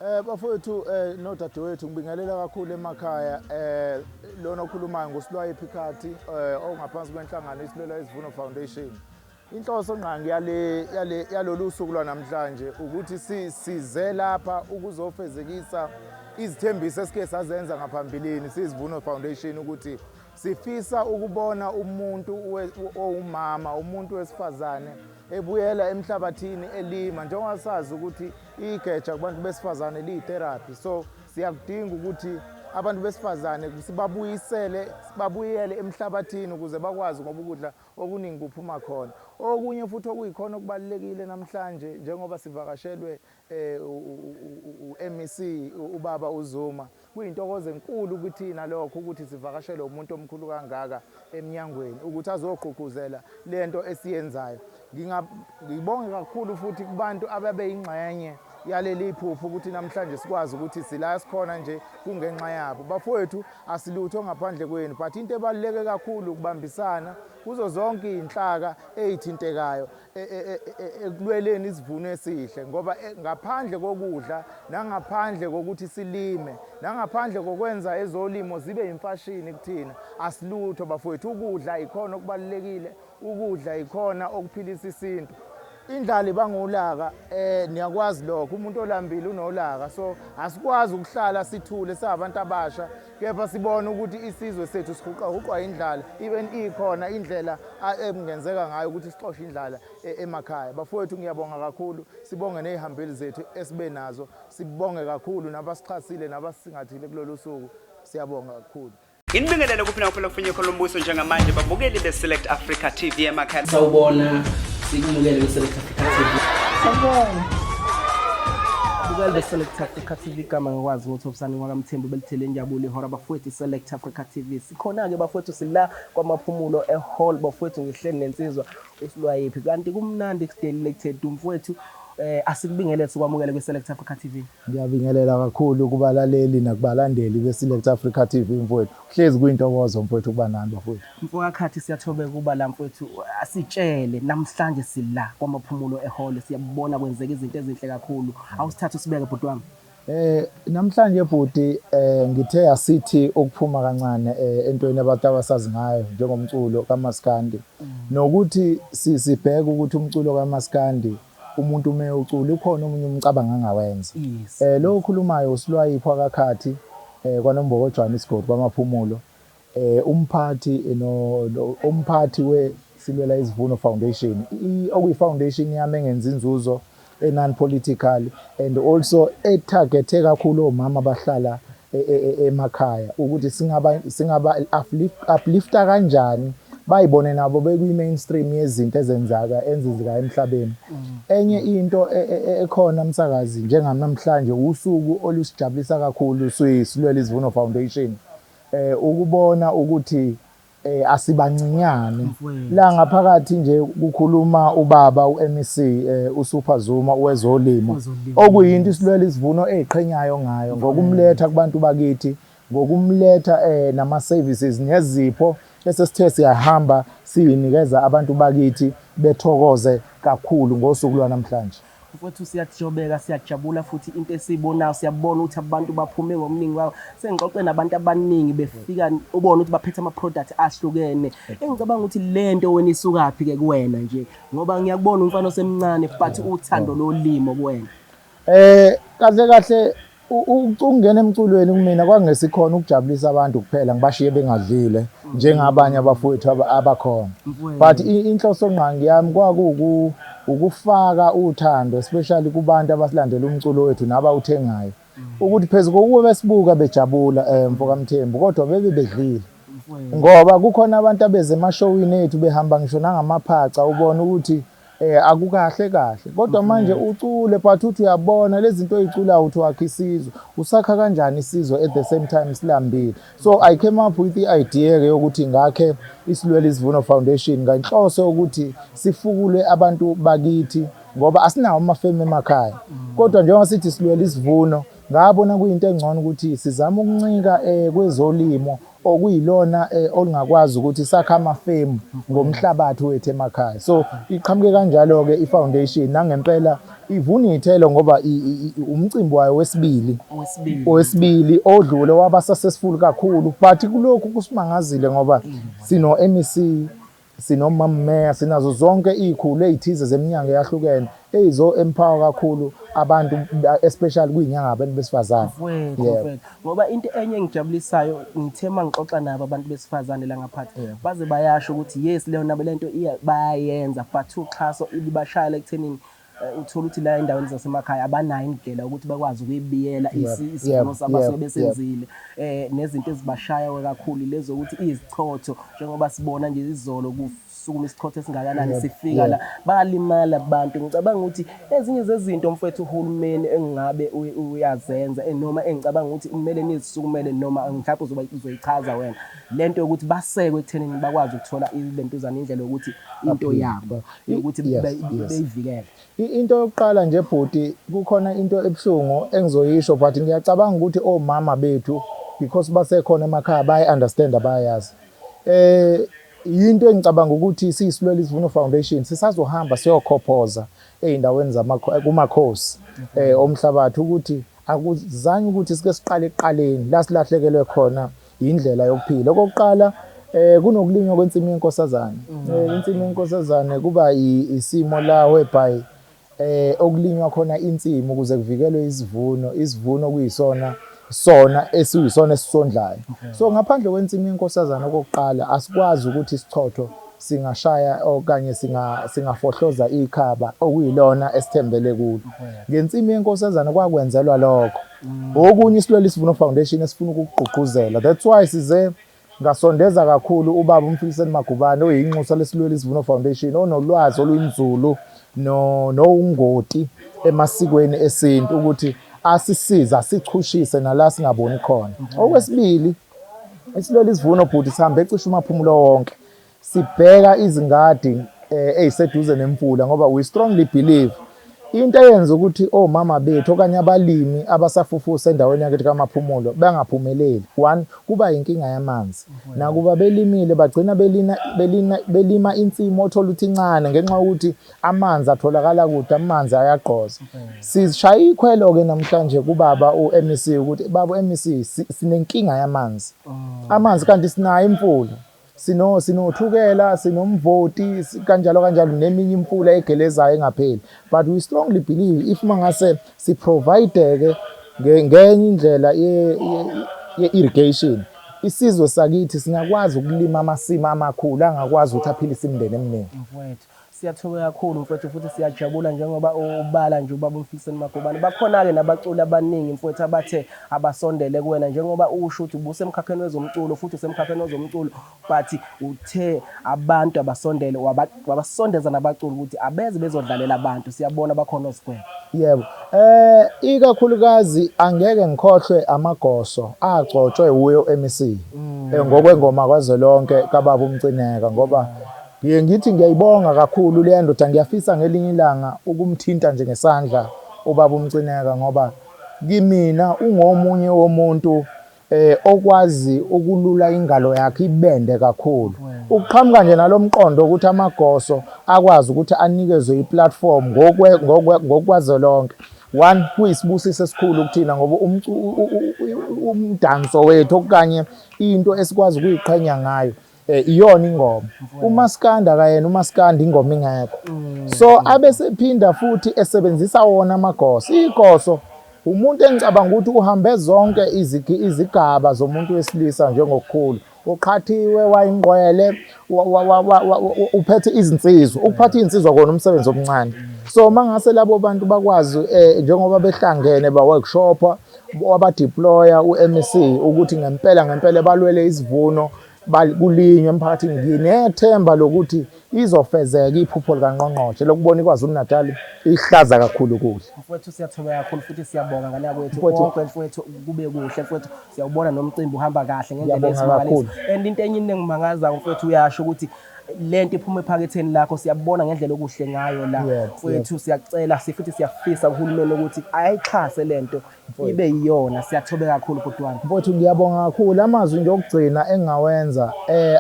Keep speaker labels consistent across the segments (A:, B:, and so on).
A: Bafowethu nodadewethu, ngibingelela kakhulu emakhaya. Lona okhulumayo nguSilwayi Phikhathi, ongaphansi kwenhlangano Isilwela Isivuno Foundation. Inhloso ngqangi yale yalolu suku lwanamhlanje ukuthi size lapha ukuzofezekisa izithembiso esike sazenza ngaphambilini siyiSivuno Foundation, ukuthi sifisa ukubona umuntu owumama, umuntu wesifazane ebuyela emhlabathini elima, njengoba sazi ukuthi igeja kubantu besifazane liyi-therapy. So siyakudinga ukuthi abantu besifazane sibabuyisele, babuyele emhlabathini ukuze bakwazi, ngoba ukudla okuningi kuphuma khona. Okunye futhi okuyikhona okubalulekile namhlanje, njengoba sivakashelwe u-MEC ubaba uZuma, kuyintokozo enkulu kuthina lokho ukuthi sivakashelwe umuntu omkhulu kangaka eminyangweni ukuthi azogqugquzela lento esiyenzayo. Ngibonge kakhulu futhi kubantu ababeyingxenye yaleli phupho ukuthi namhlanje sikwazi ukuthi sila sikhona nje, kungenxa yabo. Bafowethu, asilutho ngaphandle kwenu, but into ebaluleke kakhulu ukubambisana kuzo zonke iy'nhlaka ey'thintekayo ekulweleni isivuno esihle, ngoba ngaphandle kokudla, nangaphandle kokuthi silime, nangaphandle kokwenza ezolimo zibe imfashini kuthina, asilutho bafowethu. Ukudla ikhona okubalulekile, ukudla ikhona okuphilisa isintu. Indlala ibangulaka, niyakwazi lokho, umuntu olambile unolaka. So asikwazi ukuhlala sithule singabantu abasha kepha sibone ukuthi isizwe sethu sihuqahuqwa indlala, even ikhona indlela ekungenzeka ngayo ukuthi sixoshe indlala emakhaya. Bafowethu, ngiyabonga kakhulu. Sibonge ney'hambeli zethu esibe nazo, sibonge kakhulu nabasixhasile nabasisingathile kulolu suku. Siyabonga kakhulu.
B: Nginibingelele kuphi nakuphela kufunye khona umbuso njengamanje, babukeli be-Select Africa TV emakhaya.
C: Sawubona, sikumukele kwi-Select Africa TV.
D: Sawubona.
C: Bukeli be-Select Africa TV, igama ngikwazi ukuthi Obusani wakaMthembu, belithele injabulo ihora bafowethu i-Select Africa TV. Sikhona-ke bafowethu, sila kwaMaphumulo e-hall bafowethu, ngihleli nensizwa uSilwayiphi. Kanti kumnandi ku-Selected mfowethu, asikubingelele, sikwamukele kwi-Select Africa TV.
A: Ngiyabingelela kakhulu kubalaleli nakubalandeli be-Select Africa TV mfowethu. Kuhlezi kuyintokozo mfowethu ukuba nani bafowethu.
C: Mfowakhathi, siyathobeka ukuba la mfowethu. Asitshele, namhlanje sila kwaMaphumulo e-hall, siyabona kwenzeka izinto ezinhle kakhulu. Awusithathe usibeke, bhuti wami.
A: Namhlanje bhuti, ngithe asithi ukuphuma kancane entweni abantu abasazi ngayo njengomculo kaMaskandi, nokuthi sibheke ukuthi umculo kaMaskandi, umuntu uma ucula ukhona omunye umcabango angawenza. Lo okhulumayo uSilwayipho akakhathi kwaNombokojwane, isigodi kwaMaphumulo. Umphathi no umphathi we Silwela Isivuno Foundation, okuyi foundation yami engenza inzuzo, e non political and also etargethe kakhulu omama abahlala emakhaya, ukuthi singaba uplifta kanjani, bayibone nabo bekwi mainstream yezinto ezenzaka enzenzeka emhlabeni. Enye into ekhona msakazi, njenganamhlanje usuku olusijabulisa kakhulu siyiSilwela Isivuno Foundation, ukubona ukuthi asibancinyane la ngaphakathi nje kukhuluma ubaba uMEC uSuper Zuma wezolimo, okuyinto iSilwela Isivuno eziqhenyayo ngayo ngokumletha kubantu bakithi, ngokumletha nama services nezipho esesithe siyahamba siyinikeza abantu bakithi, bethokoze kakhulu ngosuku lwanamhlanje.
C: Mfowethu, siyajobeka, siyajabula futhi into esiyibonayo, siyabona ukuthi abantu baphume ngokuningi kwabo. Sengixoxe nabantu abaningi befika, ubone ukuthi baphethe ama-product ahlukene. Engicabanga ukuthi le nto wena isukaphi-ke kuwena nje, ngoba ngiyakubona umfana osemncane but uthando lolimo kuwena.
A: Kahle kahle ukungena emculweni kumina kwangesikhona ukujabulisa abantu kuphela, ngibashiye bengadlile njengabanye abafowethu abakhona, but inhloso ngqangi yami kwakuku ukufaka uthando, especially kubantu abasilandela umculo wethu nabawuthengayo, ukuthi phezu kokuba besibuka bejabula, mfoka Mthembu, kodwa bebe bedlile, ngoba kukhona abantu abeze emashowini ethu behamba ngisho nangamaphaca, ubona ukuthi akukahle kahle, kodwa manje ucule but uthi uyabona lezi zinto oyiculayo uthi wakha isizwe, usakha kanjani isizwe at the same time silambile? So I came up with the idea ke yokuthi ngakhe iSilwela Isivuno Foundation ngenhloso yokuthi sifukule abantu bakithi, ngoba asinawo amafemu emakhaya, kodwa njengoba sithi silwela isivuno, ngabona kuyinto engcono ukuthi sizame ukuncika kwezolimo. okuyilona olungakwazi ukuthi sakhe amafemu ngomhlabathi wethu emakhaya. So iqhamuke kanjalo-ke i-foundation, nangempela ivuna iy'thelo ngoba umcimbi wayo wesibili owesibili odlule waba successful kakhulu, but kulokhu kusimangazile ngoba sino-MEC, sinomammeya, sinazo zonke iy'khulu ey'thize zeminyango eyahlukene eyizo-empower kakhulu abantu, especially kwiyinyanga abantu besifazane.
C: Mfowethu, ngoba into enye engijabulisayo, ngithe uma ngixoxa nabo abantu besifazane la ngaphansi, baze bayasho ukuthi yes, leyo nabo lento bayayenza, but uxhaso ibashayela ekuthenini uthola ukuthi la endaweni zasemakhaya abanayo indlela ukuthi bakwazi ukuyibiyela isivuno sabo abasuke besenzile. Nezinto ezibashaya kakhulu lezo ukuthi izichotho, njengoba sibona nje izolo kusukuma isichotho esingakanani sifika la, bayalimala abantu. Ngicabanga ukuthi ezinye zezinto mfowethu uhulumeni engabe uyazenza, noma engicabanga ukuthi kumele nizisukumele, noma mhlawumbe uzoyichaza wena lento yokuthi basekwe ekuthenini bakwazi ukuthola ilentuzana indlela yokuthi into yabo yokuthi beyivikele.
A: Into yokuqala nje bhuti, kukhona into ebuhlungu engizoyisho, but ngiyacabanga ukuthi omama bethu, because basekhona emakhaya, bayi-understand, bayayazi. Yinto engicabanga ukuthi siyiSilwela Isivuno Foundation sisazohamba siyokhophoza ey'ndaweni kumakhosi omhlabathi, ukuthi akuzange ukuthi sike siqale ekuqaleni la silahlekelwe khona indlela yokuphila. Okokuqala, kunokulinywa kwensimu yenkosazane. Insimu yenkosazane kuba isimo la whereby okulinywa khona insimu ukuze kuvikelwe isivuno, isivuno kuyisona sona esiyisona esisondlayo. So ngaphandle kwensimu yenkosazane, okokuqala asikwazi ukuthi isichotho singashaya okanye singafohloza ikhaba okuyilona esithembele kulo. Ngensimu yenkosazane kwakwenzelwa lokho. Okunye iSilwela Isivuno Foundation esifuna ukukugqugquzela. That's why size ngasondeza kakhulu ubaba uMfiliseni Magubane, oyinxusa leSilwela Isivuno Foundation, onolwazi oluyinzulu no nowungoti emasikweni esintu, ukuthi asisize asichushise nala singaboni khona. Okwesibili, iSilwela Isivuno bhuti sihambe cishe uMaphumulo wonke sibheka izingadi eziseduze nemfula, ngoba we strongly believe into eyenza ukuthi omama bethu okanye abalimi abasafufusa endaweni yakithi kaMaphumulo bangaphumeleli, one, kuba inkinga yamanzi. Nakuba belimile, bagcina belina belina belima insimu othola ukuthi incane ngenxa yokuthi amanzi atholakala kude, amanzi ayagqoza. Sishaya ikhwelo-ke namhlanje kubaba u-MEC ukuthi baba u-MEC, sinenkinga yamanzi, amanzi kanti sinayo imfula, sinoThukela, sinoMvoti, kanjalo kanjalo, neminye imfula egelezayo engapheli, but we strongly believe if mangase si-provide-ke ngenye indlela ye-irrigation, isizwe sakithi singakwazi ukulima amasimi amakhulu angakwazi ukuthi aphilise imindeni eminingi.
C: Mfowethu, siyathokoza kakhulu mfowethu, futhi siyajabula njengoba ubala nje ubaba uMfiliseni Magubane. Bakhona-ke nabaculi abaningi mfowethu abathe abasondele kuwena, njengoba usho ukuthi ubusemkhakheni wezomculo futhi usemkhakheni wezomculo, but uthe abantu abasondele, wabasondeza nabaculi ukuthi abeze bezodlalela abantu. Siyabona bakhona osigwebo.
A: Yebo. Ikakhulukazi angeke ngikhohlwe amagoso agcotshwe wuyo MEC. Ngokwengoma kwazwelonke kababa uMcineka, ngoba ngiye ngithi ngiyayibonga kakhulu leya ndoda, ngiyafisa ngelinye ilanga ukumthinta nje ngesandla ubaba uMcineka, ngoba kimina ungomunye womuntu okwazi ukulula ingalo yakhe ibende kakhulu. Ukuqhamuka nje nalomqondo ukuthi amagoso akwazi ukuthi anikezwe i-platform ngokwazwelonke. One, kuyisibusiso esikhulu kuthina, ngoba umdanso wethu okanye into esikwazi ukuyiqhenya ngayo iyona ingoma. Umaskandi akayena umaskandi ingoma ingekho. So abesephinda futhi esebenzisa wona amagoso. Igoso umuntu engicabanga ukuthi uhambe zonke izigaba zomuntu wesilisa njengokukhulu. Uqhathiwe, wayingqwele, uphethe izinsizwa. Ukuphatha izinsizwa kona umsebenzi omncane. So mangase labo bantu bakwazi, njengoba behlangene ba-workshopa, waba-deploya u-MEC ukuthi ngempela ngempela balwele isivuno, kulinywe emphakathini, nginethemba lokuthi izofezeka iphupho likangqongqoshe lokubona iKwaZulu Natal ihlaza kakhulu ukudla.
C: Mfowethu, siyathokoza kakhulu futhi siyabonga ngane yakwethu. Konke mfowethu kube kuhle mfowethu, siyawubona nomcimbi uhamba kahle ngendlela
A: esimangaliso.
C: And into enye into engimangazayo mfowethu, uyasho ukuthi Lento iphuma ephaketheni lakho, siyabona ngendlela okuhle ngayo la. Mfowethu, siyacela futhi siyafisa kuhulumeni ukuthi ayixhase lento ibe yiyona. Siyathobeka kakhulu, bhuti wami.
A: Mfowethu, ngiyabonga kakhulu. Amazwi nje okugcina engingawenza,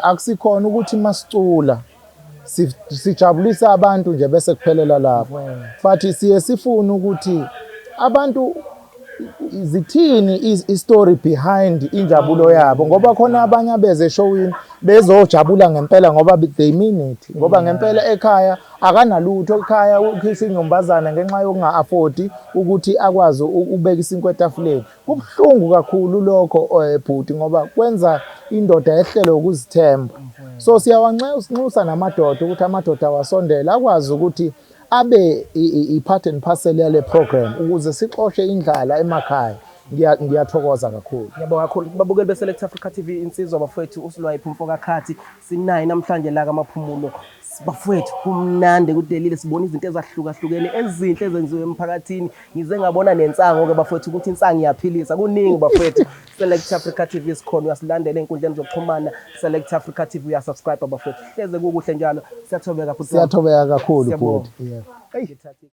A: akusikhona ukuthi masicula sijabulisa abantu nje bese kuphelela lapho, but siye sifune ukuthi abantu zithini i-story behind injabulo yabo, ngoba khona abanye abeze eshowini bezojabula ngempela ngoba they mean it, ngoba ngempela ekhaya akanalutho, ekhaya ukhishwa inyumbazana ngenxa yokunga-affordi ukuthi akwazi ukubeka isinkwa etafuleni. Kubuhlungu kakhulu lokho, bhuti, ngoba kwenza indoda yehlelwe ukuzithemba. So siyawanxusa namadoda ukuthi amadoda awasondele, akwazi ukuthi abe i-part and parcel yale program ukuze sixoshe indlala emakhaya. Ngiyathokoza kakhulu.
C: Ngiyabonga kakhulu, babukeli be-Select Africa TV. Insizwa, bafowethu, uSilwayiphi umfokakhathi sinaye namhlanje la kaMaphumulo. Bafowethu, kumnandi, kudelile, sibona izinto ezahlukahlukene ezinhle ezenziwe emphakathini. Ngize ngabona nensango-ke, bafowethu, ukuthi insango iyaphilisa. Kuningi, bafowethu. Select Africa TV sikhona, uyasilandela ey'nkundleni zokuxhumana, Select Africa TV, uyasubscribe, bafowethu. Hleze kukuhle njalo. Siyathobeka, bhuti wami.
A: Siyathobeka kakhulu.
C: Siyabonga.
A: Bhuti, yebo.
C: Ngithathe.